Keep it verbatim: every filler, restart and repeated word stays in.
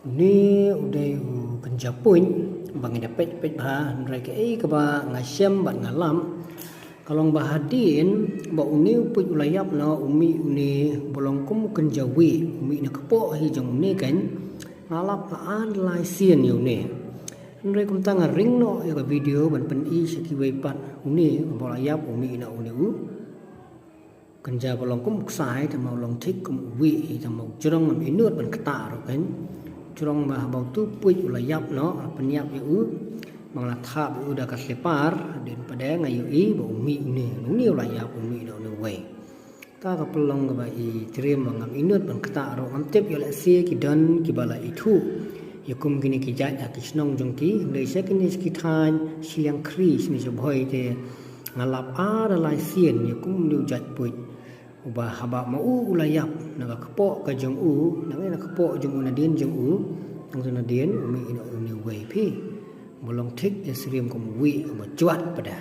Une u dei u kynja puit ba ngi da peit peit bha, hynrei kaei kaba nga shem bad nga lap ka long ba hadien ba une u puit u la ïap noh, u mih une ba long kum u kynja wieh, u mih na kpoh hi jong une kan. Nga lap nga ar lai sien ïa une. Hynrei kumta nga ring noh ïa ka video ban pyni sha kiwei pat, une ba la ïap u mih na une u kynja ba long kum u ksai, tangba u long thik kum u wieh, tangba u jrong ngam ïehnoh ban ktah ruh kan. Jrong ba haba utu u puit u la ïap noh, la pynïap ïa u, ba nga la thap ïa u da ka slipar, hadien pat de nga ïohi ba u mih une, une u la ïap u mih na une uwei. Kata ka pynlong kaba i triem ba ngam ïehnoh ban ktah ruh, ngam tip ïoh lehse ki don kiba la ithuh ïa kum kine ki jait ha ki shnong jong ki, hynrei sha kine ki thaiñ shiliang khri shane sha Bhoi te nga lap ar lai sien ïa kum une u jait puit. Uba haba ma u u la ïap na ka kpoh ka jong u, na ka kpoh jong u, nadien jong u, nangta nadien u mih na une uwei phi. Ba long thik ïa syriem kum u wieh uba jwat pat de.